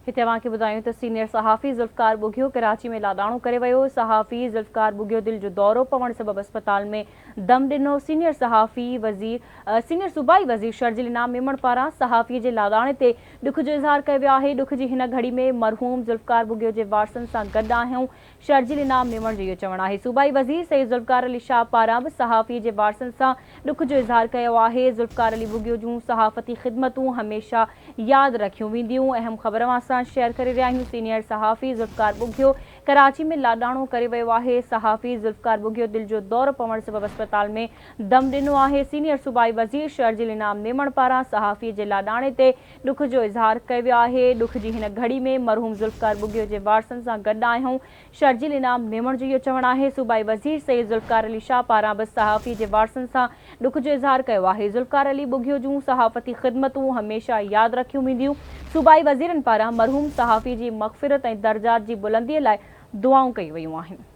هتي اوهان کي ٻڌايون ته سينيئر صحافي ذوالفقار ٻگهيو ڪراچي ۾ لاڏاڻو ڪري ويو، صحافي ذوالفقار ٻگهيو دل جو دورو پوڻ سبب اسپتال ۾ دم ڏنو، سينيئر صحافي وزير سينيئر صوبائي وزير شرجيل انعام ميمڻ پاران صحافي جي لاڏاڻي تي ڏک جو اظهار ڪيو ويو آهي، ڏک جي هن گهڙي ۾ مرحوم ذوالفقار ٻگهيو جي وارثن سان گڏ آهيون، شرجيل انعام ميمڻ جو اهو چوڻ آهي. صوبائي وزير سيد ذوالفقار علي شاهه پاران به صحافي جي وارثن سان ڏک جو اظهار ڪيو آهي. ذوالفقار علي ٻگهيو جون صحافتي خدمتون هميشه ياد رکيون وينديون. اهم خبر اوهان سان شيئر ڪري رهيا آهيون سينيئر صحافي ذوالفقار ٻگهيو ڪراچي ۾ لاڏاڻو ڪري ويو آهي. صحافي ذوالفقار ٻگهيو دل جو دورو پوڻ سبب اسپتال ۾ دم ڏنو آهي. سينيئر صوبائي وزير شرجيل انعام ميمڻ پاران صحافي جي لاڏاڻي تي ڏک جو اظهار ڪيو ويو آهي، ڏک جي هن گهڙي ۾ مرحوم ذوالفقار ٻگهيو جي وارثن سان گڏ آهيون، شرجيل انعام ميمڻ جو اهو چوڻ آهي، صوبائي وزير سيد ذوالفقار علي شاهه پاران به صحافي جي وارثن سان ڏک جو اظهار ڪيو آهي، ذوالفقار علي ٻگهيو جون صحافتي خدمتون هميشه ياد رکيون وينديون، صوبائي وزيرن پاران مرحوم صحافي جي مغفرت ۽ درجات جي بلندي لاء دعائون ڪيون ويون آهن.